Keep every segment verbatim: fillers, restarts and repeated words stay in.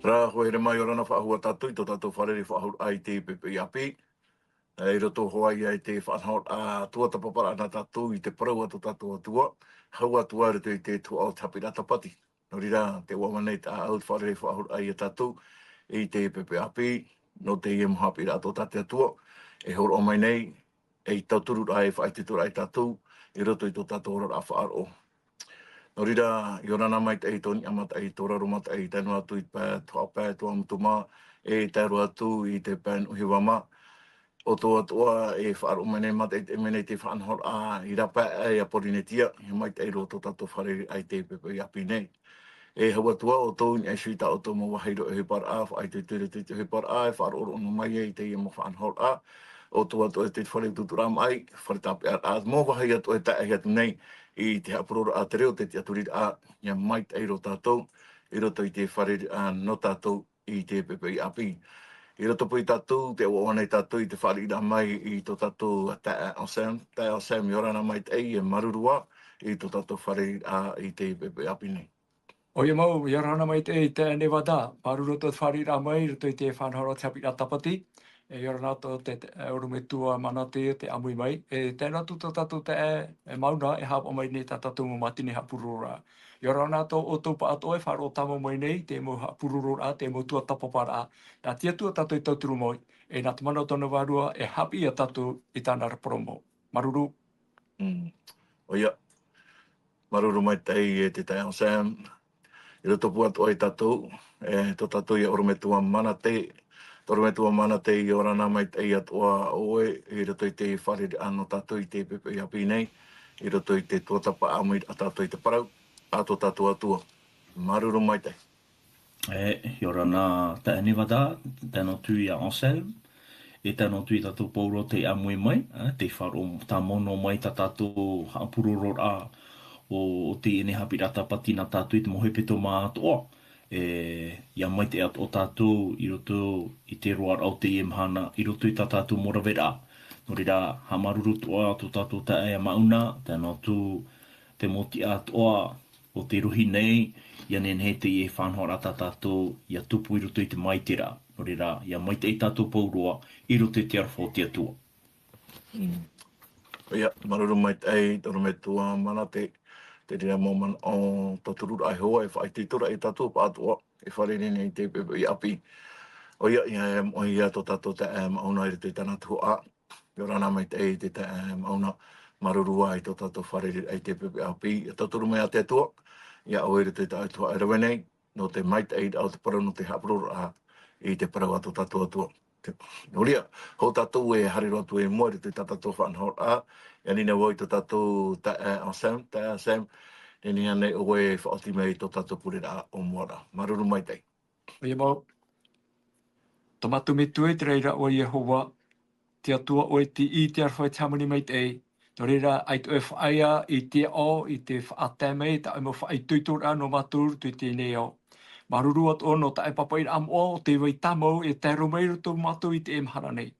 Ra, ʻoia hoʻi, ʻia ora na faʻahou tātou i tō tātou fārerei faʻahou i te pepe ʻāpī. E, i roto hoʻi ia i te faʻanahoraʻa tuatāpaparaʻa nā tātou i te parau a tō tātou Atua, hau atu i roto i te tuhaʻa o te haʻapiʻiraʻa tāpati. Nō reira, tē ʻoaʻoa nei tāʻau te fārerei faʻahou ia tātou i te pepe ʻāpī, nō teie mau haʻapiʻiraʻa atoʻa tā te Atua e hōroʻa mai nei, ei tauturu ra, ei faʻaitoitoraʻa ia tātou i roto i tō tātou oraraʻa faʻaroʻo. Nō reira, ʻia ora na maitaʻi i tō niʻa mataʻi, i tō raro mataʻi, tae noa atu i te pae tuhaʻa pae, tuhaʻa motu mā, e tae roa atu i te pae nuʻu hiva mā. ʻO tō atoʻa e faʻaroʻo mai nei, mataʻi te mea nei te faʻanahoraʻa i rāpae aʻe ia Pōrīnetia, ʻia maitaʻi roa tō tātou fārereiraʻa i te pepe ʻāpī nei. E hau atu ā, ʻo tō niʻa iho i tā ʻoutou mau vāhi roʻohiparaʻa, faʻaitoito i roto i te ʻohiparaʻa, e faʻaroʻo noa mai ai i teie mau faʻanahoraʻa. ʻO tō atoʻa te fare utuuturaʻa maʻi, fare tāpeʻaraʻa, mau vāhi atoʻa e tae atu nei i te haʻapurororaʻa, te reo, te tiʻaturiraʻa, ʻia maitaʻi roa tātou i roto i te fārereiraʻa nō tātou i te pepe ʻāpī. I roto paʻi tātou, tē ʻoaʻoa nei tātou i te fāriʻiraʻa mai i tō tātou taeaʻe Anselme. Taeaʻe Anselme, ʻia ora na maitaʻi, e māuruuru ā i tō tātou fārereiraʻa i te pepe ʻāpī nei. ʻOia mau, ʻia ora na maitaʻi, taeaʻe Nevada, māuruuru tō te fāriʻiraʻa mai i roto i te faʻanahoraʻa o te haʻapiʻiraʻa tāpati. E, ʻia ora na tō te, te, e, ʻorometua Manate, te ʻāmui mai. E, tae noa atu tō tātou taeaʻe, e, Mauna, e haʻapaʻo mai nei tā tātou mau mātini haʻapurororaʻa. ʻIa ora na tō ʻoutou pāʻatoʻa e faʻaroʻo tāmau mai nei i te mau haʻapurororaʻa, te mau tuatāpaparaʻa. Nā te Atua tātou e tauturu mau, e nā te mana o tōna Vārua e haʻapiʻi ia tātou i tāna ra parau mau. Māuruuru. Mm. ʻOia. Māuruuru maitaʻi e te taeaʻe Anselme. I roto paʻi atoʻa ia tātou, e, tō tātou ia ʻorometua Manate, tō ʻorometua Manate, ʻia ora na maitaʻi atoʻa ʻoe i roto i te fārereiraʻa nō tātou i te pepe ʻāpī nei, i roto i te tuatāpapa ʻāmui ia tātou i te parau a tō tātou Atua. Māuruuru maitaʻi. E, ʻia ora na taeaʻe Nevada, tae noa atu ia Anselme, e tae noa atu ia tātou pauroa tei ʻāmui mai, e, tei faʻaroʻo tāmau noa mai tā tātou haʻapurororaʻa o, o teie nei haʻapiʻiraʻa tāpati nā tātou i te mau hepetoma atoʻa. E, ʻia maitaʻi atoʻa tātou i roto i te roaraʻa o teie mahana, i roto i tā tātou mau raveraʻa. Nō reira, haʻamāuruuru atoʻa tō tātou taeaʻe Mauna, tae noa atu te mau tiʻa atoʻa o tei rohi nei, ʻia nehenehe teie faʻanahoraʻa tā tātou ʻia tupu i roto i te maitaʻi ra. Nō reira, ʻia maitaʻi tātou pauroa i roto i te aroha o te Atua. Mm. ʻOia, māuruuru maitaʻi, tō ʻorometua Manate, te reira mau manaʻo tautururaʻa e hoa, e faʻaitoitoraʻa ia tātou pāʻatoʻa e fārerei nei i te pepe ʻāpī. ʻOia, ʻia, ʻoia tō tātou taeaʻe Mauna i roto i tāna tuhaʻa. ʻIa ora na maitaʻi te taeaʻe Mauna, māuruuru ā i tō tātou fārereiraʻa i te pepe ʻāpī. ʻIa tauturu mai ā te Atua ia ʻoe i roto i tā ʻoe tuhaʻa e rave nei, nō te maitaʻiraʻa o te parau, nō te haʻapurororaʻa i te parau a tō tātou Atua. Te, nō reira, hou tātou e haere roa atu i mua i roto i tā tātou faʻanahoraʻa, e ani nei vau i tō tātou taeaʻe Anselme, taeaʻe Anselme, e nehenehe ānei ʻoe e faʻaoti mai i tō tātou pureraʻa o mua ra. Māuruuru maitaʻi. ʻOia mau. Tō mātou Metua i te raʻi ra, ʻo Iehova, te Atua ʻoe e tiʻi i te aroha e te hāmani maitaʻi. Nō reira, ʻaita ʻoe e faʻaea i te ao, i te faʻatae mai, tā ʻoe mau faʻaitoitoraʻa nō mātou i roto i teie nei ao. Māuruuru atoʻa nō tā ʻoe pāpaʻiraʻa moʻa o tē vai tāmau e tae roa mai ia mātou i teie mahana nei.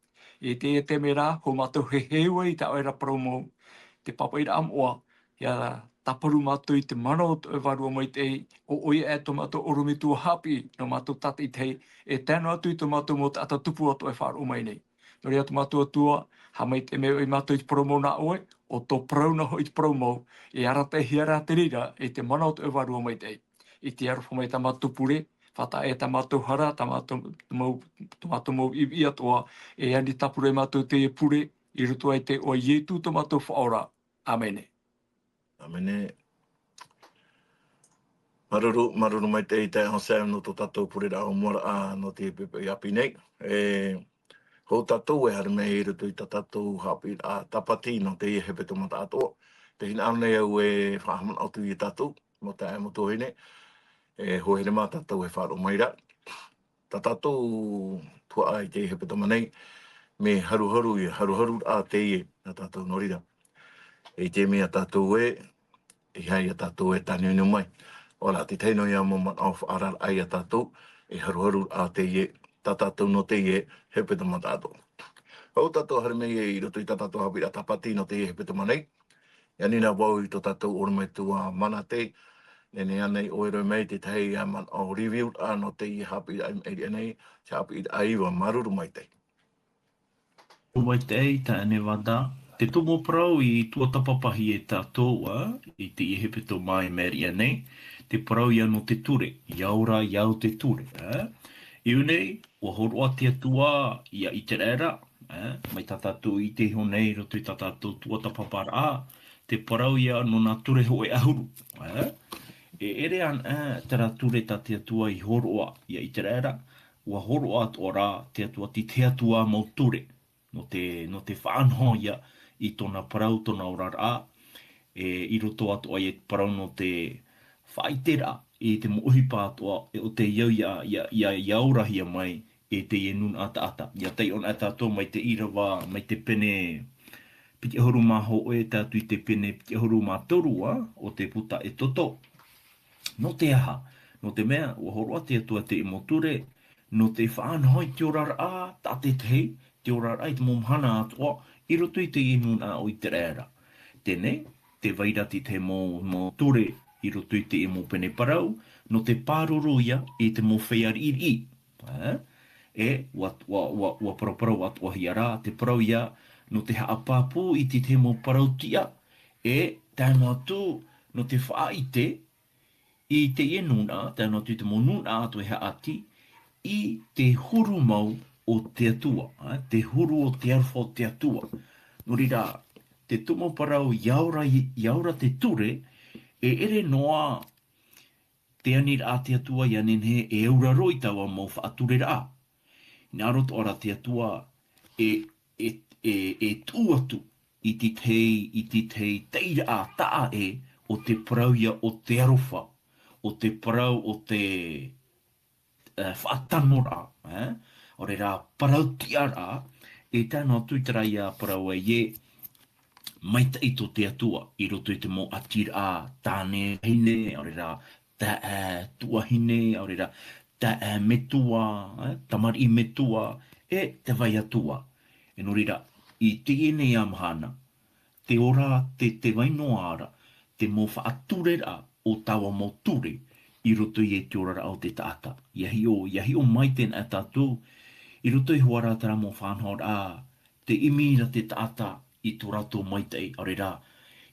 I teie taime ra, hou mātou e heheu ai i tā ʻoe ra parau mau. Te pāpaʻiraʻa moʻa, ʻia tāparu mātou i te mana o tō ʻoe Vārua Maitaʻi, ʻo ʻoia aʻe tō mātou ʻorometua haʻapiʻi, nō mātou tātaʻitahi, e tae noa atu i tō mātou mau taʻata tupu atoʻa e faʻaroʻo mai nei. Nō reira, tō mātou Atua, haʻamaitaʻi mai ʻoe ia mātou i te parau mau nā ʻoe, ʻo tō parau noa hoʻi te parau mau, e arataʻihia rā te reira i te mana o tō ʻoe Vārua Maitaʻi. I te aroha mai tā mātou pure, faʻataʻa i tā mātou hara, tā mātou mau, tō mātou mau ʻiviʻi atoʻa, e ani tāpura ia mātou teie pure, i roto i te iʻoa o Ietu tō mātou Faʻaora. ʻĀmene. ʻĀmene. Māuruuru, māuruuru maitaʻi taeaʻe Anselme nō tō tātou pureraʻa o mua ra nō te pepe ʻāpī nei. E, hou tātou e haere mai i roto i tā tātou haʻapiʻiraʻa tāpati nō teie hepetoma taʻatoʻa. Tē hinaʻaro nei au e faʻahaʻamanaʻo atu ia tātou, mau taeaʻe, mau tuahine, e hoa here mā, tātou e faʻaroʻo mai ra. Tā tātou tuhaʻa i te hepetoma nei, mea haruharu ia, haruharuraʻa teie nā tātou, nō reira. E ʻite mai tātou ē, ʻeiaha ia tātou e tāniuniu mai. ʻOia, te tahi noa ia mau manaʻo faʻaararaʻa ia tātou, e haruharuraʻa teie, tā tātou nō teie hepetoma taʻatoʻa. Hou tātou haere mai i roto i tā tātou haʻapiʻiraʻa tāpati nō teie hepetoma nei, e ani na vau i tō tātou ʻorometua Manate, Nehenehe ānei ʻoe e rave mai i te tahi manaʻo review-raʻa nō teie haʻapiʻiraʻa i maʻiri aʻe nei, te haʻapiʻiraʻa iva, māuruuru maitaʻi. Māuruuru maitaʻi, taeaʻe Nevada. Te tumu parau i tuatāpapahia e tātou, ā, i teie hepetoma i maʻiri aʻe nei, te parau ïa nō te ture, ʻia ora ïa au te ture, ā. I ʻō nei, ʻua hōroʻa te Atua ia ʻĪteraʻera, ā, mai tā tātou i ʻite iho nei i roto i tā tātou tuatāpaparaʻa, te parau ïa nō nā ture hōʻē ʻahuru, ā. E ʻere ana, ā, terā ture tā te Atua i hōroʻa ia ʻĪteraʻera, ʻua hōroʻa atoʻa rā te Atua i te tahi atu mau ture, nō te, nō te faʻanaho ïa i tōna parau, tōna oraraʻa, e, i roto atoʻa i te parau nō te faʻaʻiteraʻa i te mau ʻohipa atoʻa, e, o tei au ïa, ʻia, ʻia, ʻia orahia mai e teie nūnaʻa taʻata. ʻIa taiʻo anaʻe tātou mai te ʻīrava, mai te pene piti ʻahuru mā hōʻē, tae atu i te pene piti ʻahuru mā toru, ā, o te puta Exodo. Nō te aha? Nō te mea, ʻua hōroʻa te Atua i te mau ture, nō te faʻanaho i te oraraʻa tātaʻitahi, te oraraʻa i te mau mahana atoʻa, i roto i teie nūnaʻa o ʻĪteraʻera. Teie nei, tē vai ra te tahi mau, mau ture i roto i teie mau pene parau, nō te pāruru ïa i te mau feiā riʻiriʻi. Ā? E, ʻua, ʻua, ʻua, ʻua paraparau atoʻahia rā, te parau ïa, nō te haʻapāpū i te tahi mau parau tiʻa, e, tae noa atu, nō te faʻaʻite, i teie nūnaʻa, tae noa atu i te mau nūnaʻa atoʻa e haʻati, i te huru mau o te Atua, ā, te huru o te aroha o te Atua. Nō reira, te tumu parau ʻia ora i, ʻia ora te ture, e ʻere noa te aniraʻa a te Atua ʻia nehenehe e auraro i taua mau faʻatureraʻa. Hinaʻaro atoʻa rā te Atua e, e, e, e tuʻu atu i te tahi, i te tahi taʻiraʻa taʻa ʻē o te parau ïa o te aroha, o te parau o te, e, faʻatanoraʻa, e? ʻAore rā parau tiʻaraʻa, e tae noa atu i terā ïa parau ē, maitaʻi tō te Atua, i roto i te mau ʻatiraʻa, tāne vahine, ʻaore rā, taeaʻe tuahine, ʻaore rā, taeaʻe metua, e, tamariʻi metua, e te vai atu ā. E nō reira, i teie nei ā mahana, te ora, te, tē vai noa ra te mau faʻatureraʻa o taua mau ture i roto i te oraraʻa o te taʻata. ʻIa hiʻo, ʻia hiʻo maitaʻi anaʻe tātou, i roto iho ā rā terā mau faʻanahoraʻa, tē ʻimi ra te taʻata i tō rātou maitaʻi, ʻaore rā,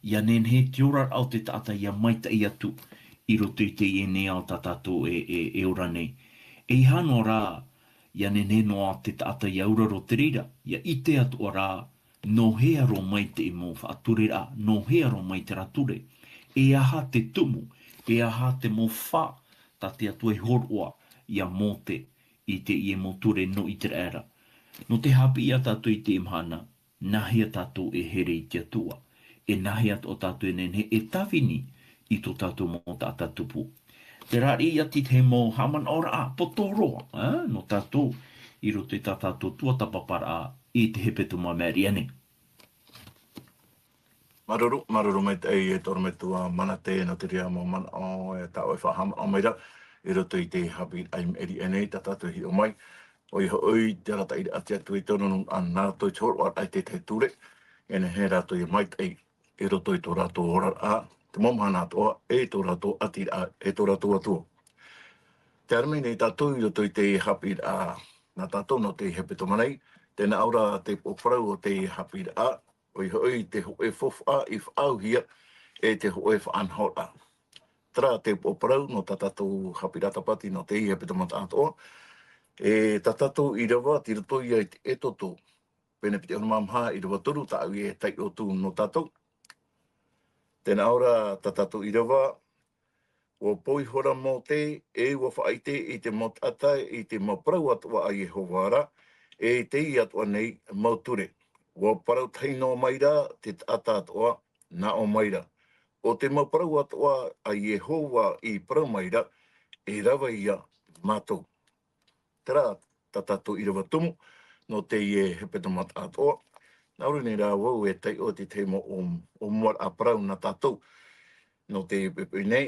ʻia nehenehe te oraraʻa o te taʻata ʻia maitaʻi atu i roto i teie nei ao tā tātou e, e, e ora nei. ʻEiaha noa rā, ʻia nehenehe noa te taʻata ʻia auraro te reira, ʻia ʻite atoʻa rā, nō hea roa mai te mau faʻatureraʻa, nō hea roa mai terā ture. E aha te tumu, e aha te mau fā tā te Atua i hōroʻa ia Mōte i teie mau ture nō ʻĪteraʻera. Nō te haʻapiʻi ia tātou i teie mahana, nāhea tātou e here i te Atua, e nāhea atoʻa tātou e nehenehe e tāvini i tō tātou mau taʻata tupu. Terā ia te tahi mau haʻamanaʻoraʻa poto roa, ā, nō tātou i roto i tā tātou tuatāpaparaʻa i te hepetoma i maʻiri aʻe nei. Māuruuru, māuruuru maitaʻi e te ʻorometua Manate nō te reira mau manaʻo, e tā ʻoe e faʻahaʻamanaʻo mai ra, i roto i te haʻapiʻiraʻa i maʻiri aʻe nei, tā tātou e hiʻo mai, ʻoia hoʻi, te arataʻiraʻa a te Atua i tōna nūnaʻa nā roto i te hōroʻaraʻa i te tahi ture, e nehenehe rātou ʻia maitaʻi i roto i tō rātou oraraʻa, te mau mahana atoʻa, e tō rātou ʻatiraʻa, e tō rātou Atua. Tē haere mai nei tātou i roto i te haʻapiʻiraʻa nā tātou nō te hepetoma nei, tē nā ʻō ra te upoʻo parau o te haʻapiʻiraʻa, ʻoia hoʻi te hōʻē faufaʻa i faʻaauhia e te hōʻē faʻanahoraʻa. Terā te upoʻo parau nō tā tātou haʻapiʻiraʻa tāpati nō te hepetoma tāʻatoʻa, e tā tātou ʻīrava tei roto ia i te Exodo, pene piti ʻahuru mā maha, ʻīrava toru, tāʻu e taiʻo atu nō tātou. Tē nā ʻō ra tā tātou ʻīrava, ʻua pō ihora Mōte, e ʻua faʻaʻite i te mau taʻata, i te mau parau atoʻa a Iehova ra, e i teie atoʻa nei mau ture. ʻUa parau tahi noa mai ra te taʻata atoʻa, nā ʻō mai ra, ʻo te mau parau atoʻa a Iehova i parau mai ra, e rave ia mātou. Terā tā tātou ʻīrava tumu nō teie hepetoma tāʻatoʻa. Nā ʻō ra nei rā vau e taiʻo i te tahi mau ʻō, ʻōmuaraʻa parau nā tātou nō teie poʻipoʻi nei.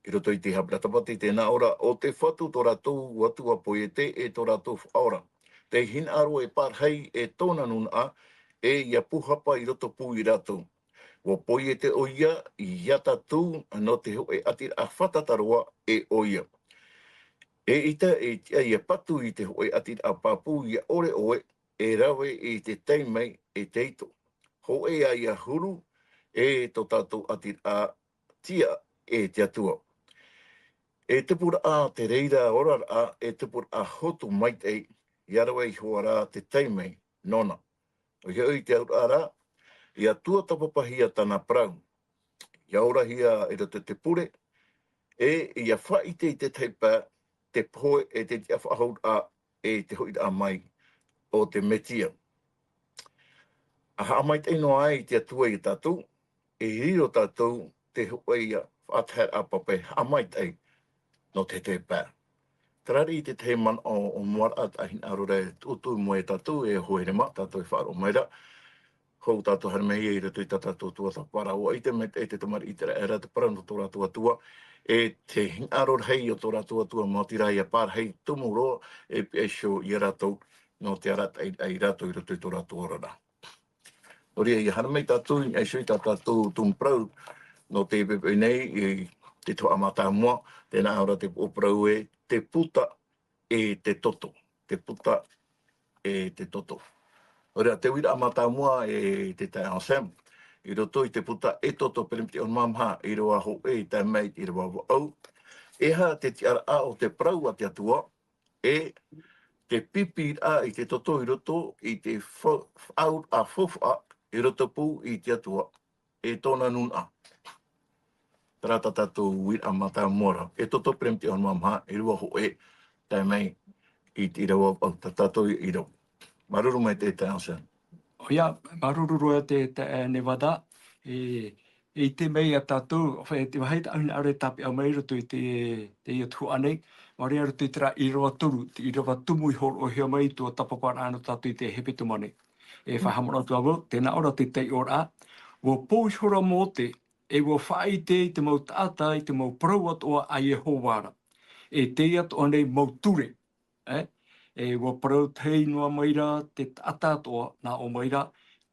I roto i te haʻapiʻiraʻa tāpati, tē nā ʻō ra, ʻo te Fatu tō rātou Atua poiete, e tō rātou Faʻaora. Tei hinaʻaro e pārahi e tōna nūnaʻa, e ʻia pūhapa i roto pū ia rātou. ʻUa poiete ʻoia iā tātou nō te hōʻē ʻatiraʻa fātata roa e ʻoia. Eʻita e tiʻa ʻia patu i te hōʻē ʻatiraʻa pāpū, ʻia ʻore ʻoe e rave i te taime e te ito. Hōʻē ā ʻia huru e tō tātou ʻatiraʻa tiʻa e te Atua. E tupuraʻa te reira oraraʻa, e tupuraʻa hotu maitaʻi, ʻia rave iho ā rā te taime nōna. ʻOia hoʻi te auraʻa ra, ʻia tuatāpapahia tāna parau. ʻIa orahia i roto i te pure, e ʻia faʻaʻite i te tahi pae, te pohe e te tiʻa faʻahouraʻa e te hoʻiraʻa mai o te Mesia. ʻA haʻamaitaʻi noa ai te Atua iā tātou, e riro tātou te hōʻē faʻataeraʻa pape haʻamaitaʻi nō te tahi pae. Terā riʻi te tahi manaʻo ʻōmuaraʻa, taʻahinaʻaro ra e tuʻutuʻu mai iā tātou, e hoa here mā, tātou e faʻaroʻo mai ra. Hou tātou haere mai i roto i tā tātou tuatāpapa ra, ʻua ʻite maitaʻi te tamariʻi ʻĪteraʻera te parau nō tō rātou Atua, e te hinaʻaro rahi o tō rātou Atua, maoti rā ʻia parahi tumu roa e pihaʻi iho iā rātou nō te arataʻi ai rātou i roto i tō rātou oraraʻa. Nō reira, ʻia haere mai tātou i niʻa iho i tā tātou tumu parau nō teie poʻipoʻi nei, i te tuhaʻa mātāmua, tēnā ora te pō parau e te puta e te toto. Te puta e te toto. Nō reira, te uiraʻa mātāmua e te taeaʻe Sam, i roto i te puta e toto, Peremipeti ʻahuru mā maha, ʻīrava hōʻē tae mai i te ʻīrava vaʻu. E aha te tiʻaraʻa o te parau a te Atua, e te pīpīraʻa i te toto i roto i te fa-, faʻauraʻa faufaʻa i roto pū i te Atua, e tōna nūnaʻa. Terā tā tātou uiraʻa mātāmua ra. Exodo, Peremipeti ʻahuru mā maha, ʻīrava hōʻē tae mai i te ʻīrava vaʻu, tā tātou ʻīrava. Māuruuru maitaʻi te taeaʻe Sam. ʻOia, māuruuru roa te, te, e, Nevada. E, e ʻite mai iā tātou, e, te vāhi tāʻu hinaʻaro e tāpeʻa mai i roto i te, teie tuhaʻa nei, maori i roto i terā ʻīrava toru, te ʻīrava tumu i hōroʻahia mai i tuatāpapa ra nō tātou i te hepetoma nei. E faʻahaʻamanaʻo atu vau, tēnā ora te taiʻoraʻa, ʻua pō ihora Mōte, e ʻua faʻaʻite i te mau taʻata, i te mau parau atoʻa a Iehova ra. E teie atoʻa nei mau ture, e, e ʻua parau tahi noa mai ra te taʻata atoʻa, nā ʻō mai ra,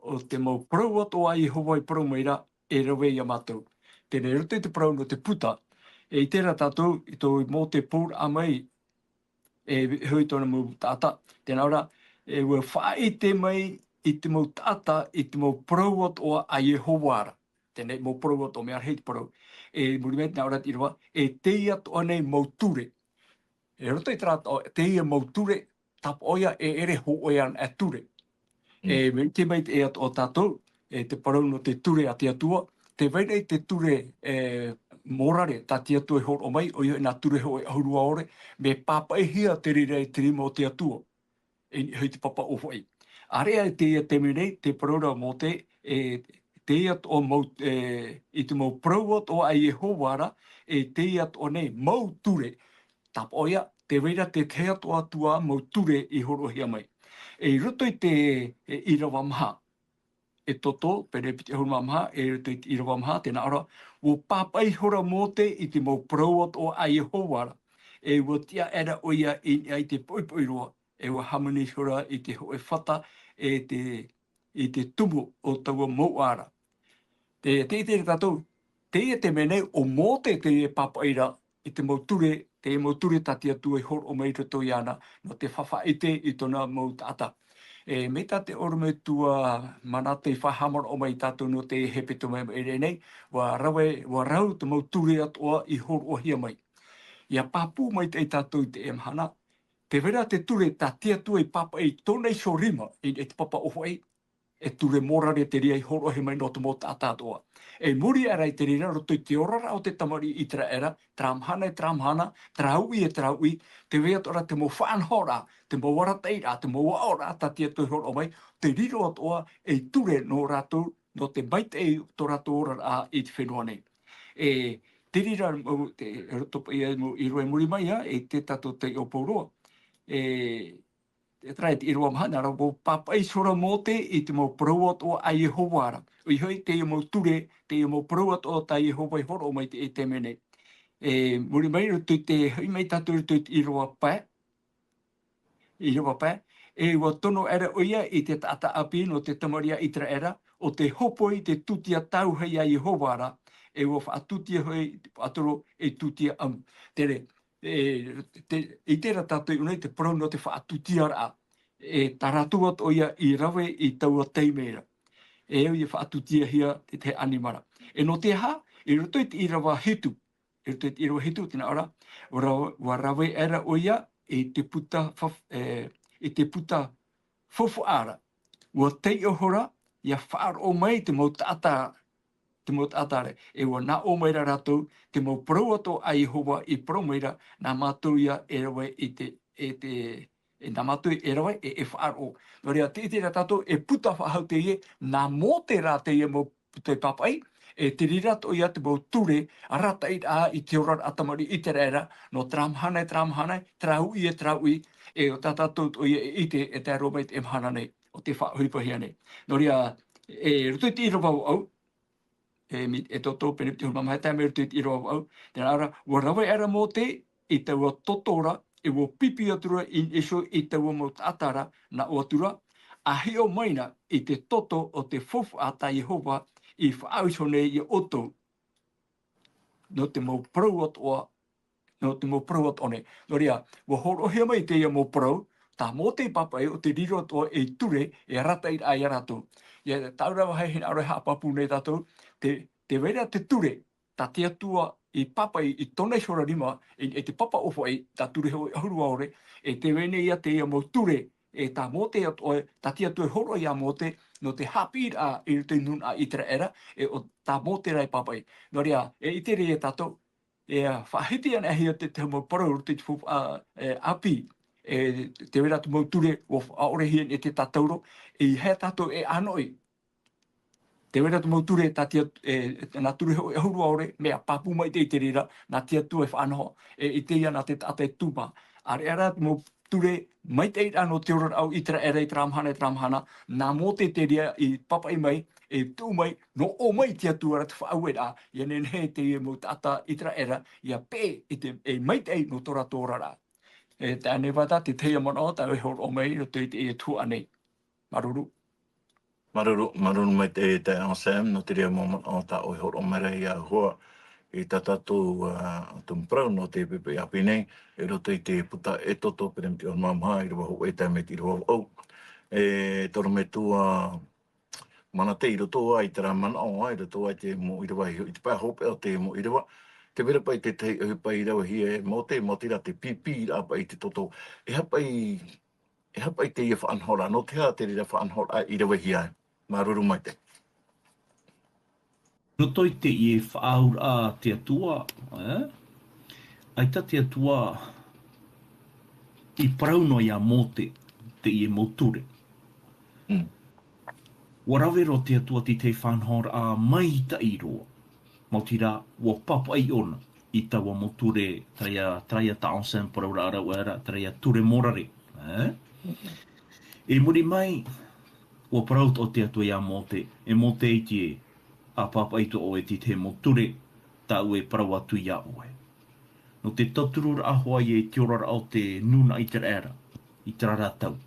ʻo te mau parau atoʻa a Iehova i parau mai ra, e rave iā mātou. Teie nei roto i te parau nō te puta, e ʻite ra tātou, i tō Mōte pōraʻa mai, e hoʻi tōna mau taʻata. Tēnā ora, e ʻua faʻaʻite mai i te mau taʻata, i te mau parau atoʻa a Iehova ra. Teie nei mau parau atoʻa, mea rahi te parau. E muri mai, tēnā ora te ʻīrava, e teie atoʻa nei mau ture. I roto i terā atoʻa, teie mau ture, tāpaʻo ïa e ʻere hōʻē ana e ture. Mm. E, mea ʻite mai te, e atoʻa tātou, e te parau nō te ture a te Atua, tē vai ra te ture, e, mōrare tā te Atua i hōroʻa mai, ʻoia hoʻi nā ture hōʻē ʻahuru ʻaore, mea pāpaʻihia te reira e te rima o te Atua. E niʻa hoʻi te papa ʻōfaʻi. ʻĀreʻa i teie taime nei, tē parau ra Mōte, e, teie atoʻa mau, e, i te mau parau atoʻa a Iehova ra, e teie atoʻa nei mau ture, tāpaʻo ïa, tē vai ra te tahi atoʻa atu ā mau ture i hōroʻahia mai. E i roto i te, e, ʻīrava maha. Exodo, Peremipeti ʻahuru mā maha, e i roto i te ʻīrava maha, tēnā ora, ʻua pāpaʻi ihora Mōte i te mau parau atoʻa a Iehova ra, e ʻua tiʻa aʻera ʻoia i niʻa i te poʻipoʻi roa, e ʻua hāmani ihora i te hōʻē fata, e te, i te tumu o taua mouʻa ra. Te, te ʻite ra tātou, teie te mea nei ʻo Mōte teie e pāpaʻi ra i te mau ture, te mau ture tā te Atua i hōroʻa mai i roto iāna, nō te faʻaʻite i tōna mau taʻata. E, mai tā te ʻorometua Mana tei faʻahaʻamanaʻo mai iā tātou nō te hepetoma i maʻiri aʻe nei, ʻua rave, ʻua rau te mau ture atoʻa i hōroʻahia mai. ʻIa pāpū maitaʻi tātou i teie mahana, tē vai ra te ture tā te Atua i pāpaʻi i tōna iho rima, i, i te papa ʻōfaʻi, e ture mōrare te reira i hōroʻahia mai nō te mau taʻata atoʻa. E muri aʻera i te reira, roto i te oraraʻa o te tamariʻi ʻĪteraʻera, terā mahana e terā mahana, terā uʻi e terā uʻi, tē vai atoʻa ra te mau faʻanahoraʻa, te mau arataʻiraʻa, te mau aʻoraʻa tā te Atua i hōroʻa mai, te riro atoʻa ei ture nō rātou, nō te maitaʻi o tō rātou oraraʻa i te fenua nei. E, te reira, mau, te, roto paʻi ia, mau, i roto i muri mai, ā, e te tātou taiʻo pauroa. E, e terā, e te ʻīrava maha, nā reira, ʻua pāpaʻi ihora Mōte i te mau parau atoʻa a Iehova ra. ʻOia hoʻi, teie mau ture, teie mau parau atoʻa tā Iehova i hōroʻa mai i te, i te mea nei. E, muri mai, roto i te, hoʻi mai tātou roto i te ʻīrava pae. ʻĪrava pae. E ʻua tono aʻera ʻoia i te taʻata ʻāpī nō te tamariʻi a ʻĪteraʻera, o te hopoi te tūtia tāuhei a Iehova ra, e ua faʻatūtia hoʻi, faʻatoro e tūtia ʻamu. Tere, e, te, i terā tātou i ʻō nei te parau nō te faʻatūtiaraʻa, e tā rātou atoʻa ia i rave i taua taime ra. E au ia faʻatūtiahia te, te ʻanimara. E nō te aha, i roto i te ʻīrava hitu, i roto i te ʻīrava hitu, tēnā ʻo ra, ua ra-, ua rave aʻera ʻoia i te puta fa-, e, i te puta faufaʻa ra. Ua taiʻo ihora, ia faʻaroʻo mai te mau taʻata, te mau taʻata ra. E ua nā ʻō mai ra rātou, te mau parau atoʻa a Iehova i parau mai ra, nā mātou ia e rave i te, e te, e nā mātou e rave, e, e faʻaroʻo. Nō reira, tē ʻite ra tātou, e puta faʻahou teie, nā Mōte rā teie mau puta i pāpaʻi, e te reira atoʻa ia te mau ture, arataʻiraʻa i te oraraʻa a tamariʻi ʻĪteraʻera, nō terā mahana e terā mahana, terā uʻi e terā uʻi, e ʻo tā tātou atoʻa ia e ʻite, e tae roa mai i teie mahana nei, ʻo tē faʻaʻohipahia nei. Nō reira, e roto i te ʻīrava vaʻu, e mi-, Exodo pene piti huru mā maha e tae mai roto i te ʻīrava vaʻu, tēnā ra, ua rave aʻera Mōte i taua toto ra, e ua pipi atu ra i niʻa iho i taua mau taʻata ra, nā ʻō atu ra, ʻa hiʻo mai na i te toto o te faufaʻa tā Iehova i faʻaau iho nei ia ʻoutou. Nō te mau parau atoʻa, nō te mau parau atoʻa nei. Nō reira, ua hōroʻahia mai teie mau parau, tā Mōte i pāpaʻi ʻo tē riro atoʻa ei ture, e arataʻiraʻa ia rātou. Ia, taura vāhi hinaʻaro e haʻapāpū nei tātou, te, tē vai ra te ture, tā te Atua i pāpaʻi i tōna iho ra rima, i, i te papa ʻōfaʻi, tā ture hoʻi ʻahuru ʻaore, e tē vai nei ia teie mau ture, e tā Mōte atoʻa, tā te Atua i hōroʻa ia Mōte, nō te haʻapiʻiraʻa i roto i te nūnaʻa ʻĪteraʻera, e ʻo tā Mōte rā i pāpaʻi. Nō reira, e ʻite ra ia tātou, e, a, faʻahiti ana hia te, te mau parau, te, te, a, e, ʻāpī, e, tē vai ra te mau ture, ua faʻaʻorehia e te tātauro, e, hea tātou e ʻānoʻi. Tē vai ra te mau ture, tā te At-, e, nā ture hoʻi ʻahuru ʻaore, mea pāpū maitaʻi i te reira, nā te Atua e faʻanaho, e, i te ia nā te taʻata e tūmā. ʻAreʻa rā te mau ture, maitaʻi rā nō te oraraʻa o ʻĪteraʻera i terā mahana, i terā mahana, nā Mōte te reira i pāpaʻi mai, e tuʻu mai, nō ʻō mai te Atua ra te faʻaueraʻa, ʻia nehenehe teie mau taʻata ʻĪteraʻera, ʻia peʻe i te, e maitaʻi nō tō rātou oraraʻa. E, tā ʻoe Nevada, te tahi manaʻo, tā ʻoe e hōroʻa mai, roto i teie tuhaʻa nei. Māuruuru. Māuruuru, māuruuru maitaʻi e Sam, nō te reira mau manaʻo tā ʻoe e hōroʻa mai ra ia au hoʻi, i tā tātou, ā, tumu parau nō te poʻipoʻi ʻāpī nei, i roto i te puta Exodo pene piti huru mā maha, ʻīrava hōʻē e tae mai i te ʻīrava vaʻu. E, te ʻorometua Manate, i roto ā i terā manaʻo ā, i roto ā i te mau ʻīrava, i te pae hopeʻa o te mau ʻīrava, tē vai ra paʻi te tahi ʻohipa i ravehia e Mōte, Mōte rā te pīpīraʻa paʻi i te toto. E aha paʻi E aha paʻi teie faʻanahoraʻa, nō te aha te reira faʻanahoraʻa i ravehia ai? Māuruuru maitaʻi. Roto i teie faʻaauraʻa a te Atua, ē? ʻAita te Atua i parau noa ia Mōte teie mau ture. Mm. ʻUa rave roa te Atua i te faʻanahoraʻa maitaʻi roa. Maoti rā, ʻua pāpaʻi ʻōna i taua mau ture, terā ia, terā ia tā Anselme parauraʻa rave aʻe ra, terā ia ture mōrare. Ē? I muri mai, ʻua parau atoʻa te Atua ia Mōte, e Mōte, ʻaita e, ʻa pāpaʻi atoʻa ʻoe i te mau ture, tāʻu e parau atu ia ʻoe. Nō te tautururaʻa hoʻi i te oraraʻa o te nūnaʻa ʻĪteraʻera, i terā ra tau.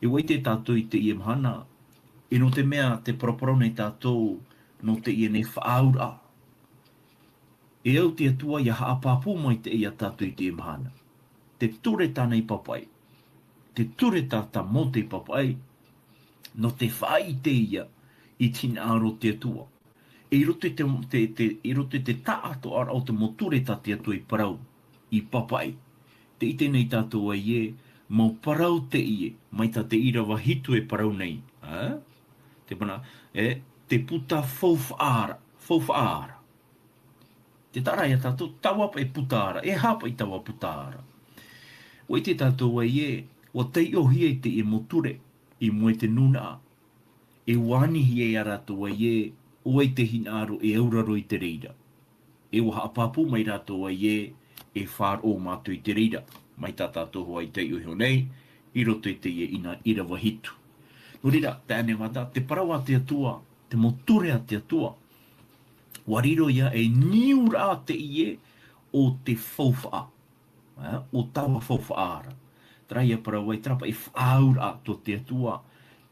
E ʻua ʻite tātou i teie mahana, e nō te mea tē paraparau nei tātou nō teie nei faʻaauraʻa. E au te Atua ʻia haʻapāpū maitaʻi ia tātou i teie mahana. Te ture tāna i pāpaʻi. Te ture tā, tā Mōte i pāpaʻi. Nō te faʻaʻite ia i te hinaʻaro o te Atua. E i roto i te, te, te, i roto i te taʻatoʻaraʻa o te mau ture tā te Atua i parau, i pāpaʻi. Tē ʻite nei tātou ē, mau parau teie, mai tā te ʻīrava hitu e parau nei, ā? Te mana, e, te puta faufaʻa ra, faufaʻa ra. Tē taʻa ra ia tātou, taua paʻi puta ra, e aha paʻi taua puta ra. ʻUa ʻite tātou ē, ʻua taiʻohia i teie mau ture, i mua i te nūnaʻa, e ʻua anihia ia rātou ē, ʻo vai te hinaʻaro e auraro i te reira. E ʻua haʻapāpū mai rātou ē, e faʻaroʻo mātou i te reira. Mai tā tātou hoʻi i taiʻo iho nei, i roto i teie ʻīrava hitu. Nō reira, taeaʻe Nevada, te parau a te Atua, te mau ture a te Atua, ʻua riro ia ei niuraʻa teie o te faufaʻa. Ā, ʻo taua faufaʻa ra. Terā ia parau ē, terā paʻi faʻaauraʻa tō te Atua,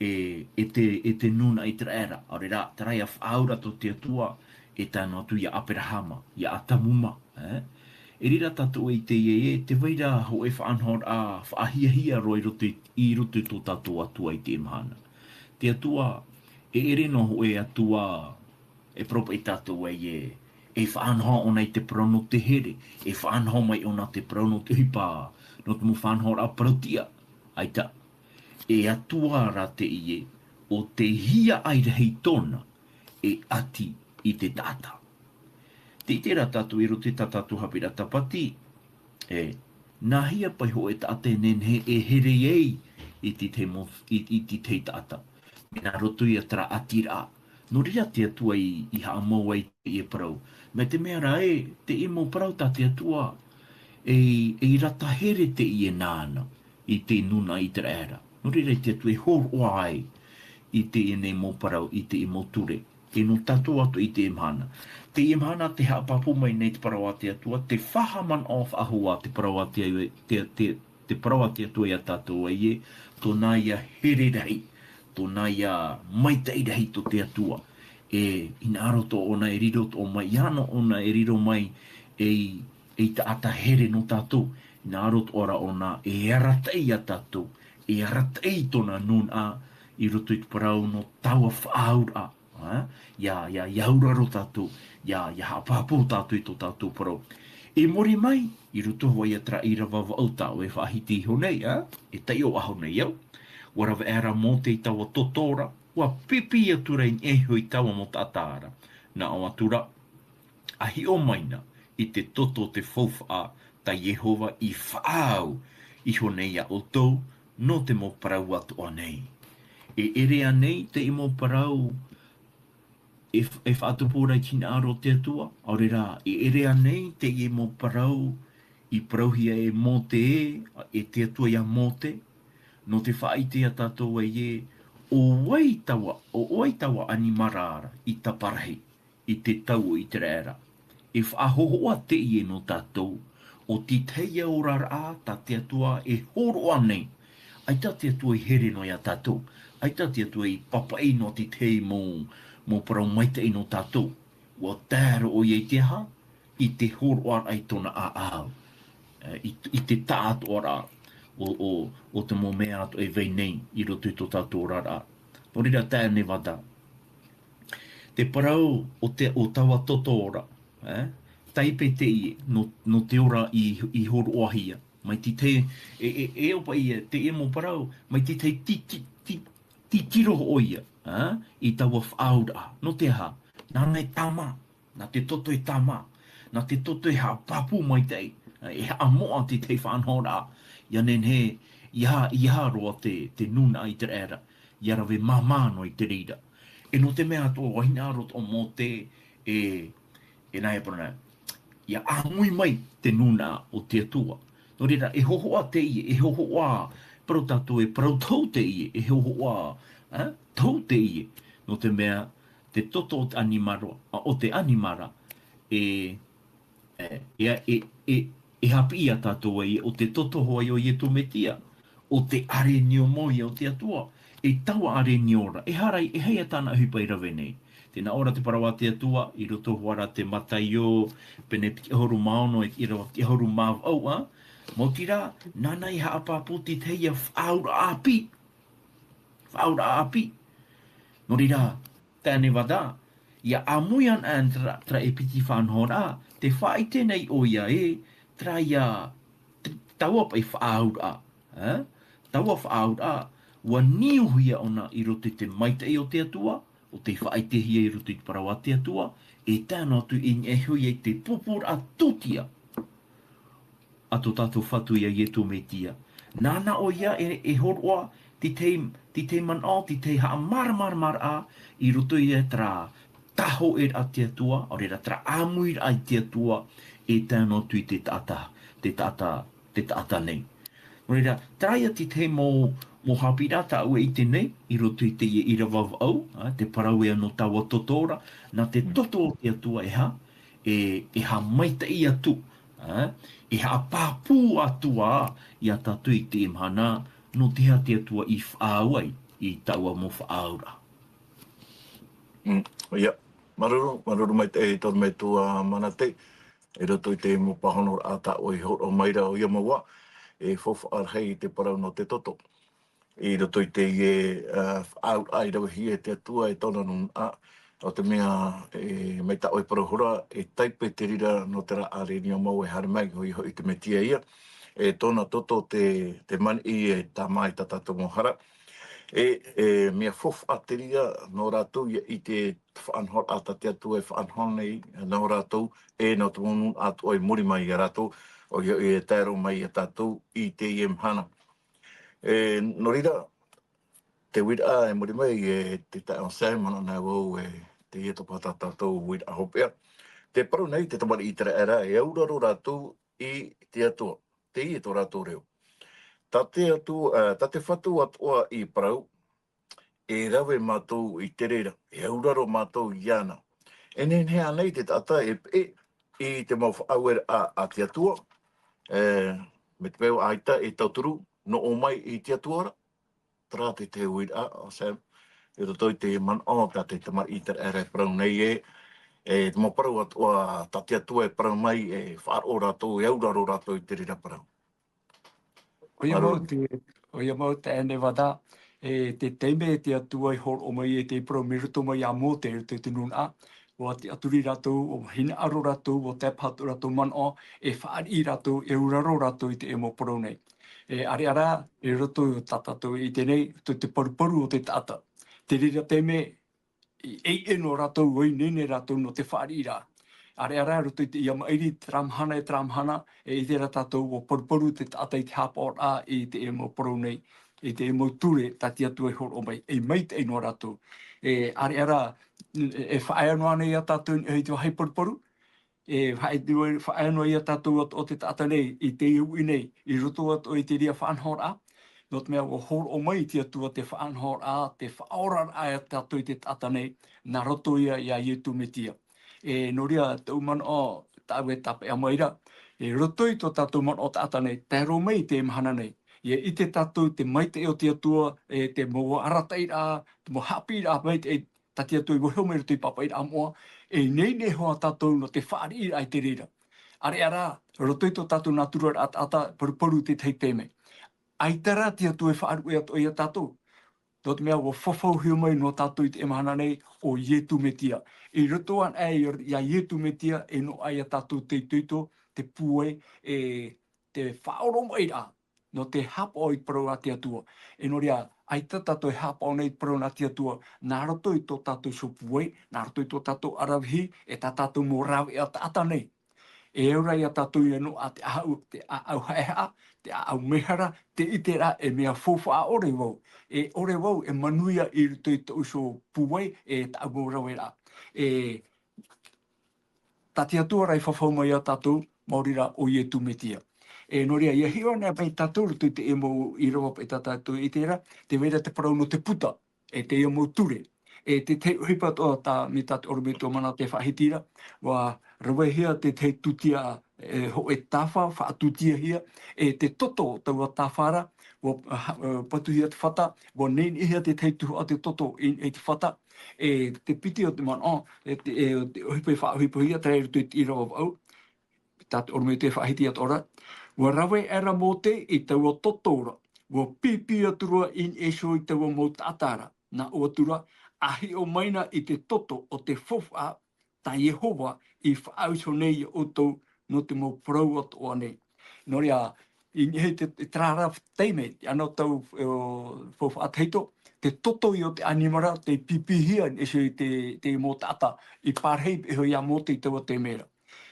e, e te, e te nūnaʻa ʻĪteraʻera. ʻAore rā, terā ia faʻaauraʻa tō te Atua, e tae noa atu ia Aperahama, ia Atamu mā, e? E reira tātou e ʻite ē, e tē vai ra hōʻē faʻanahoraʻa, faʻahiahia roa i roto i, i roto i tō tātou Atua i teie mahana. Te Atua, e ʻere noa hōʻē Atua, e parau paʻi tātou ai ē, e faʻanaho ʻōna i te parau nō te here, e faʻanaho mai ʻōna te parau nō te ʻohipa, nō te mau faʻanahoraʻa parau-tiʻa, ʻaita. E Atua rā teie, ʻo tei hiaʻai rahi tōna, e ʻati i te taʻata. Tē ʻite ra tātou i roto i tā tātou haʻapiʻiraʻa tāpati, e, nā hea paʻi hōʻē taʻata e nehenehe e here ai i te tahi mau, i, i te tahi taʻata. Mea nā roto ia terā ʻatiraʻa. Nō reira te Atua i, i haʻamau ai teie parau. Mai te mea rā ē, teie mau parau tā te Atua, e, e rata here teie nāna i te nūnaʻa ʻĪteraʻera. Nō reira te Atua e hōroʻa ai i teie nei mau parau, i teie mau ture. E nō tātou atoʻa i teie mahana. Teie mahana tē haʻapāpū mai nei te parau a te Atua, tē faʻahaʻamanaʻo faʻahou ā te parau a te, te, te, te parau a te Atua ia tātou ai ē, tōna ia here rahi, tōna ia maitaʻi rahi tō te Atua. E, hinaʻaro atoʻa ʻōna e riro atoʻa mai, ʻia ʻano ʻōna e riro mai ei, ei taʻata here nō tātou, hinaʻaro atoʻa ra ʻōna e arataʻi ia tātou, e arataʻi tōna nūnaʻa i roto i te parau nō taua faʻaauraʻa. Ā, ʻia, ʻia, ʻia auraro tātou, ʻia, ʻia haʻapāpū tātou i tō tātou parau. I muri mai, i roto hoʻi ia terā ʻīrava vaʻu tā ʻoe e faʻahiti iho nei, ā, e taiʻo faʻahou nei au. ʻUa rave aʻera Mōte i taua toto ra, ʻua pipi atu ra i niʻa iho i taua mau taʻata ra. Nā ʻō atu ra, ʻa hiʻo mai na i te toto o te faufaʻa tā Iehova i faʻaau iho nei ia ʻoutou, nō te mau parau atoʻa nei. E ʻere ānei teie mau parau e, e faʻatupu ra i te hinaʻaro o te Atua, ʻaore rā, e ʻere ānei teie mau parau i parauhia e Mōte ē, e te Atua ia Mōte, nō te faʻaʻite ia tātou ai ē, ʻo vai taua, ʻo vai taua ʻanimara ra i taparahi i te tau o ʻĪteraʻera. E faʻahōhoʻa teie nō tātou, ʻo te tahi oraraʻa tā te Atua e hōroʻa nei. ʻAita te Atua i here noa ia tātou. ʻAita te Atua i pāpaʻi noa te tahi mau, mau parau maitaʻi nō tātou. ʻUa tae roa ʻoia i te aha? I te hōroʻaraʻa i tōna ʻāʻau. E, i, i te taʻatoʻaraʻa o, o, o te mau mea atoʻa e vai nei i roto i tō tātou oraraʻa. Nō reira, taeaʻe Nevada. Te parau o te, o taua toto ra, e? Taipe teie, nō, nō te ora i, i hōroʻahia. Mai te tahi, e, e, e ʻo paʻi ia, teie mau parau, mai te tahi ti, ti, ti, titiro hoʻi ia, e? I taua faʻaauraʻa. Nō te aha? Nāna e tāmā, nā te toto e tāmā, nā te toto e haʻapāpū maitaʻi, e haʻamoʻa te tahi faʻanahoraʻa, ʻia nehenehe, ʻia, ʻia roa te, te nūnaʻa ʻĪteraʻera, ʻia rave māmā noa i te reira. E nō te mea atoʻa, ʻua hinaʻaro atoʻa Mōte, e, e nā hea parau na, ʻia ʻāmui mai te nūnaʻa o te Atua. Nō reira, e hōhoʻa teie, e hōhoʻa, parau tātou e parau tohu teie, e hōhoʻa, e, tohu teie. Nō te mea, te toto o te ʻanimara, a, o te ʻanimara, e, e, e, e, e, e haʻapiʻi ia tātou ai, ʻo te toto hoʻi o Iesu Mesia, ʻo te ʻārenio mau ia o te Atua, e taua ʻārenio ra, e aha ra, e aha ia tāna ʻohipa i rave nei. Tē nā ʻō ra te parau a te Atua, i roto hoʻi ra te Mataio, pene piti ʻahuru mā ono, e te ʻīrava piti ʻahuru mā vaʻu, ā, maoti rā, nāna i haʻapāpū te tahi ia faʻaauraʻa ʻāpī. Faʻaauraʻa ʻāpī. Nō reira, taeaʻe Nevada, ʻia ʻāmui ana terā, terā e piti faʻanahoraʻa, tē faʻaʻite nei ʻoia ē, terā ia, t-, taua paʻi faʻaauraʻa, e? Taua faʻaauraʻa, ʻua niuhia ʻōna i roto i te maitaʻi o te Atua, ʻo tei faʻaʻitehia i roto i te parau a te Atua, e tae noa atu i niʻa iho ia i te pūpūraʻa tūtia a tō tātou Fatu ia Iesu Mesia. Nāna ʻoia e, e hōroʻa te tahi, te tahi manaʻo, te tahi haʻamāramaramaraʻa i roto ia terā tāhōʻēraʻa a te Atua, ʻaore rā terā ʻāmuiraʻa i te Atua, e tae noa atu i te taʻata, te taʻata, te taʻata nei. Nō reira, terā ia te tahi mau, mau haʻapiʻiraʻa tā ʻoe e ʻite nei, i roto i teie ʻīrava vaʻu, ā, te parau ē nō taua toto ra, nā te toto o te Atua e aha, e, e haʻamaitaʻi atu, ā, e haʻapāpū atu ā ia tātou i teie mahana, nō te aha te Atua i faʻaau ai i taua mau faʻaauraʻa. Mm, ia, māuruuru, māuruuru maitaʻi e tō te metua Manate, i roto i te mau pāhonoraʻa tā ʻoe i hōroʻa mai ra, ʻoia mau ā, e faufaʻa rahi i te parau nō te toto. I roto i teie, ā, faʻaauraʻa i ravehia e te Atua e tōna nūnaʻa, ʻo te mea, e, mai tā ʻoe parau hora, e taipe te reira nō terā ʻārenio mau e haere mai, ʻoia hoʻi te Metia ia, e tōna toto te, te maniʻi e tāmā i tā tātou mau hara. E, e mea faufaʻa te reira nō rātou ia ʻite te faʻanahoraʻa tā te Atua e faʻanaho nei nō rātou, e nō te mau nūnaʻa atoʻa i muri mai ia rātou, ʻoia hoʻi e tae roa mai ia tātou i teie mahana. E, nō reira, te uiraʻa e muri mai, e te taeaʻe Sam, manaʻo nei vau e teie topa tā tātou uiraʻa hopeʻa. Te parau nei te tamariʻi ʻĪteraʻera, e auraro rātou i te Atua. Teie tō rātou reo. Tā te Atua, ā, tā te Fatu atoʻa i parau, e rave mātou i te reira, e auraro mātou iāna. E nehenehe ānei te taʻata e peʻe i te mau faʻaueraʻa a te Atua, e, mai te peu ʻaita e tauturu, noʻo mai i te Atua ra, terā te, te uiraʻa, ʻo Sam, i roto i te manaʻo tā te tamariʻi ʻĪteraʻera e parau nei ē, e, te mau parau atoʻa, tā te Atua e parau mai, e faʻaroʻo rātou, e auraro rātou i te reira parau. ʻOia mau Māuruuru. te, ʻoia mau te ʻaenei vata, e te taime te Atua i hōroʻa mai e te parau mai roto mai iā Mōte, i roto i te nūnaʻa, ʻua tiʻaturi rātou, ʻua hinaʻaro rātou, ʻua tae paha tō rātou manaʻo, e fāriʻi rātou, e auraro rātou i te mau parau nei. E ʻareʻa rā, i roto tā tātou i teie nei, roto i te paruparu o te taʻata. Te reira taime, i ʻeiʻe noa rātou, ʻua ineine rātou nō te fāriʻiraʻa. ʻAreʻa rā, i roto i teie maʻiri, terā mahana e terā mahana, e ʻite ra tātou ʻua paruparu te taʻata i te haʻapaʻoraʻa i te mau parau nei, i te mau ture tā te Atua i hōroʻa mai, e maitaʻi noa rātou. E ʻareʻa rā, e faʻaea noa nei iā tātou i te vāhi paruparu, e faʻaea, faʻaea noa iā tātou atoʻa te taʻata nei i teie uʻi nei, i roto atoʻa i te reira faʻanahoraʻa, nō te mea ʻua hōroʻa mai te Atua te faʻanahoraʻa, te faʻaoraraʻa iā tātou i te taʻata nei, nā roto ia iā Ietu Metia. E nō reira, tōʻu manaʻo, tāʻu e tāpeʻa mai ra, i roto i tō tātou manaʻo taʻata nei, tae roa mai i teie mahana nei, ʻia ʻite tātou te maitaʻi o te Atua, e te mau arataʻiraʻa, te mau haʻapiʻiraʻa maitaʻi tā te Atua i vaiiho mai i roto i te pāpaʻiraʻa moʻa, e ineine hoʻi tātou nō te fāriʻiraʻa i te reira. ʻAreʻa rā, i roto i tō tātou nātura taʻata, paruparu te tahi taime. ʻAita rā te Atua e faʻaruʻe atoʻa iā tātou. Nō te mea ʻua fafauhia mai nō tātou i teie mahana nei ʻo Ietu Metia. I roto anaʻe iā, iā Ietu Metia, e noaʻa iā tātou te itoito, te pūai, e te faʻaoromaʻiraʻa nō te haʻapaʻo i te parau a te Atua. E nō reira, ʻaita tātou e haʻapaʻo nei i te parau nā te Atua, nā roto i tō tātou iho pūai, nā roto i tō tātou ʻaravihi, e tā tātou mau rāveʻa taʻata nei. E au ra iā tātou ʻia noaʻa te ʻāʻau, te ʻāʻau haʻehaʻa, te ʻāʻau mēhara, te ʻiteraʻa e mea faufaʻa ʻore vau. E ʻore vau e manuia i roto i tōʻu iho pūai, e tāʻu mau rāveʻa. E tā te Atua rā i fafau mai iā tātou, maori rā ʻo Ietu Metia. E nō reira, ʻia hiʻo anaʻe paʻi tātou i roto i te mau ʻīrava paʻi tā tātou i ʻite ra, tē vai ra te parau nō te puta, e teie mau ture. E te tahi ʻohipa atoʻa tā, mai tā te ʻorometua Manate e faʻahiti ra, ʻua ravehia te tahi tūtia, e, hōʻē tāfa, faʻatūtiahia, e te toto o taua tāfa ra, ʻua, ha-, e, patuhia te fata, ʻua neʻineʻihia te tahi tuhaʻa o te toto i, i te fata, e te piti o te manaʻo, e te, e te ʻohipa i faʻaʻohipahia, terā i roto i te ʻīrava vaʻu, tā te ʻorometua e faʻahiti atoʻa ra. ʻUa rave aʻera Mōte i taua toto ra, ʻua pīpī atu ra i niʻa iho i taua mau taʻata ra, nā ʻō atu ra, ʻa hiʻo mai na i te toto o te faufaʻa tā Iehova i faʻaau iho nei iā ʻoutou nō te mau parau atoʻa nei. Nō reira, i niʻa i te, te terā ra taime, i ana tau, e, o, faufaʻa tahito, te toto ia o te ʻanimara, tei pīpīhia i niʻa iho i te, te mau taʻata, i pārahi iho iā Mōte i taua taime ra.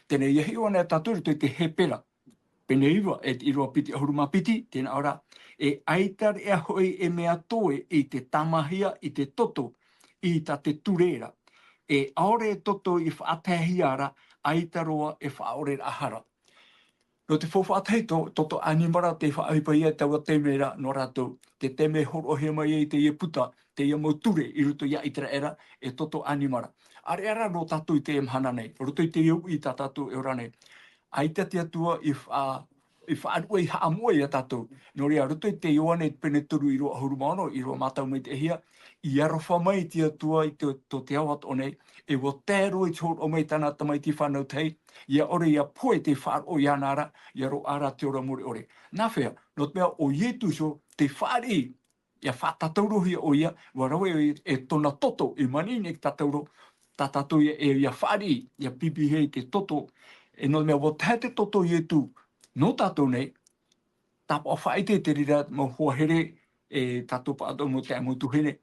Teie nei, ʻia hiʻo anaʻe tātou i roto i te Hepera, pene iva, e te ʻīrava piti ʻahuru mā piti, tē nā ʻō ra, e ʻaita reʻa hoʻi e mea toe i te tāmāhia i te toto i tā te ture ra. E ʻaore e toto i faʻataehia ra, ʻaita roa e faʻaʻoreraʻa hara. Nō te faufaʻa tahito, toto ʻanimara tei faʻaʻohipahia i taua taime ra nō rātou, te taime e hōroʻahia mai ai teie puta, teie mau ture i roto iā ʻĪteraʻera, e toto ʻanimara. ʻAreʻa rā nō tātou i teie mahana nei, roto i teie uʻi tā tātou e ora nei. ʻAita te Atua i faʻa-, e faʻaruʻe i haʻamoʻe ia tātou. Nō reira, roto i te Ioane pene toru ʻīrava ʻahuru mā ono, ʻīrava mātau maitaʻihia, i aroha mai te Atua i te, tō te ao atoʻa nei, e ʻua tae roa i te hōroʻa mai i tāna Tamaiti fānau tahi, ʻia ʻore ʻia pohe te faʻaroʻo iāna ra, ʻia roaʻa ra te ora mure ʻore. Nā hea? Nō te mea ʻo Ietu iho te fāriʻi, ʻia faʻatātaurohia ʻoia, ʻua rave ʻoia e tōna toto, e maniʻi nei tātou roa, tā tātou ïa e ʻia fāriʻi, ʻia pīpīhia i te toto, e nō te mea ʻua tae te toto o Ietu nō tātou nei, tāpaʻo faʻaʻite i te reira mau hoa here, e tātou pāʻatoʻa mau taeaʻe mau tuahine,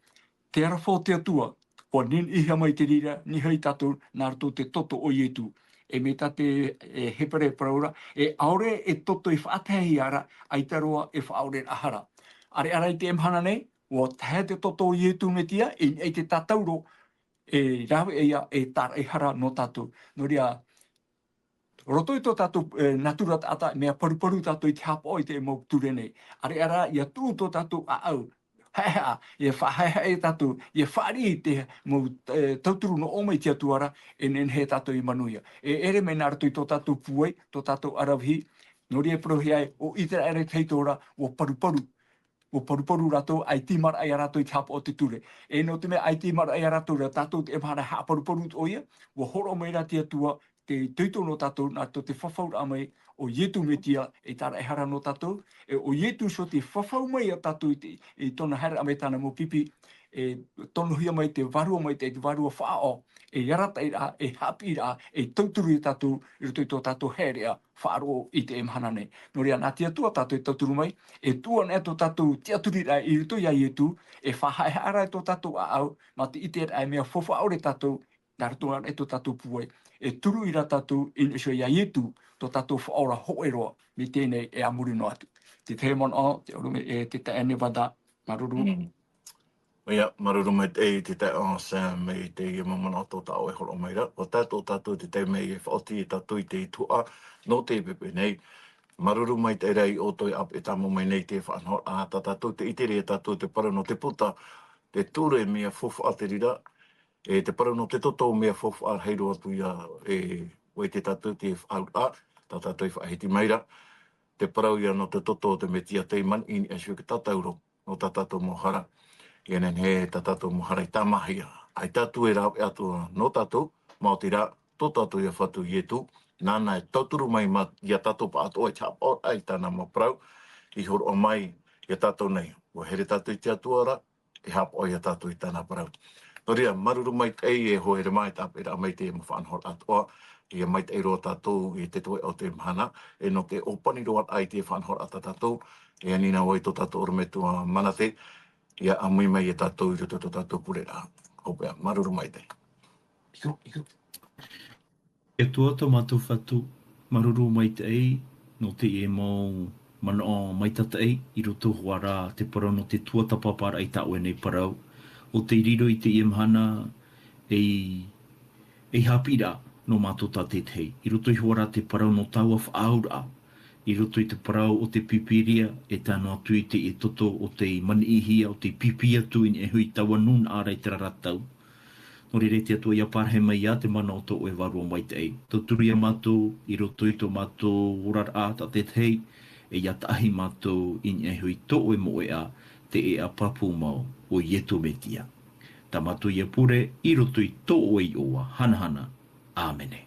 te aroha o te Atua, ʻua niniʻihia mai i te reira, niʻa iho ia tātou, nā roto i te toto o Ietu. E mai tā te, e, Hepera e parau ra, e ʻaore e toto e faʻataehia ra, ʻaita roa e faʻaʻoreraʻa ra. ʻAreʻa rā i teie mahana nei, ʻua tae te toto o Ietu Metia, i niʻa i te tātauro, e rave ïa, e tāraʻehara nō tātou. Nō reira, roto i tō tātou, e, natura taʻata, mea paruparu tātou i te haʻapaʻo i te mau ture nei. ʻAreʻa rā, ʻia tuʻu tō tātou ʻāʻau, haʻehaʻa, ʻia faʻahaʻehaʻa ia tātou, ʻia fāriʻi i te mau, e, tauturu nō ʻō mai i te Atua ra, e nehenehe tātou e manuia. E ʻere mai nā roto i tō tātou pūai, tō tātou ʻaravihi, nō reira e parauhia ai, ʻo ʻĪteraʻera i te tahito ra, ʻua paruparu, ʻua paruparu rātou, ʻaita i maraʻa ia rātou i te haʻapaʻo o te ture. E nō te mea ʻaita i maraʻa ia rātou ra, tātou teie mahana haʻaparuparu atoʻa ïa, ʻua hōroʻa mai rā te Atua, te toitoi nō tātou, nā roto i te fafauraʻa mai o Ietu Metia, e tāraʻehara nō tātou, e ʻo Ietu iho te fafau mai ia tātou i te, i tōna haereraʻa mai tāna mau pipi, e tonohia mai te Vārua Maitaʻi, te Vārua Faʻaʻo, e arataʻiraʻa, e haʻapiʻiraʻa, e tauturu ia tātou, i roto i tō tātou haereʻa, faʻaroʻo i teie mahana nei. Nō reira, nā te Atua tātou e tauturu mai, e tuʻu anaʻe tō tātou tiʻaturiraʻa i roto ia Ietu, e faʻahaʻehaʻa ra tō tātou ʻāʻau, mā te ʻiteraʻa e mea faufaʻa ʻore tātou, nā roto anaʻe tō tātou pūai, e turuʻi ra tātou i niʻa iho ia Ietu, tō tātou Faʻaora hōʻē roa, mai teie nei e a muri noa atu. Te tahi manaʻo, te ʻorometua, e te taeaʻe Nevada, māuruuru. Mm. ʻOia, māuruuru maitaʻi te taeaʻe Sam i teie mau manaʻo tō tā ʻoe e hōroʻa mai ra. ʻUa tae tō tātou i te taime e faʻaoti ai tātou i te tuhaʻa nō teie poʻipoʻi nei. Māuruuru maitaʻi rā i ʻō i ʻāpeʻe tāmau mai nei i te faʻanahoraʻa, tā tātou te ʻite ra ia tātou te parau nō te puta, te ture mea faufaʻa te reira, e te parau nō te toto mea faufaʻa rahi roa atu ia, e, ʻoia tātou te faʻaauraʻa, tā tātou e faʻahiti mai ra. Te parau ïa nō te toto o te Metia tei maniʻi i niʻa iho i te tātauro, nō tā tātou mau hara. ʻIa nehenehe tā tātou mau hara i tāmāhia. ʻAita atu e rāveʻa atoʻa nō tātou, maoti rā, tō tātou ia Fatu Ietu, nāna e tauturu mai mā, ia tātou pāʻatoʻa i te haʻapaʻoraʻa i tāna mau parau, i hōroʻa mai ia tātou nei. ʻUa here tātou i te Atua ra, e haʻapaʻo ia tātou i tāna parau. Nō reira, māuruuru maitaʻi e hoa here mā i te ʻāpeʻeraʻa mai i te mau faʻanahoraʻa atoʻa, ʻia maitaʻi roa tātou i te toeʻa o teie mahana, e nō te ʻōpani roa atu i te faʻanahoraʻa tā tātou, e ani na vau i tō tātou ʻorometua Manate, ʻia ʻāmui mai ia tātou i roto i tō tātou pureraʻa. Hopeʻa, māuruuru maitaʻi. E Atua tō mātou Fatu, māuruuru maitaʻi nō teie mau manaʻo maitataʻi i roto hoʻi rā te parau nō te tuatāpaparaʻa i tā ʻoe nei parau, ʻo tei riro i teie mahana ei, ei haʻapiʻiraʻa nō mātou tātaʻitahi. I roto iho ā rā te parau nō taua faʻaauraʻa, i roto i te parau o te Pīpīria, e tae noa atu i teie toto o tei maniʻihia, o tei pīpī atu i niʻa iho i taua nūnaʻa ra i terā ra tau. Nō reira, e te Atua, ʻia parahi mai ā te mana o tō ʻoe Vārua Maitaʻi. Tauturu ia mātou i roto i tō mātou oraraʻa tātaʻitahi, e ʻia taʻahi mātou i niʻa iho i tō ʻoe moʻe ʻā, te ʻēʻa pāpū mau o Ietu Metia. Tā mātou ia pure i roto i tō ʻoe iʻoa hanahana. ʻĀmene.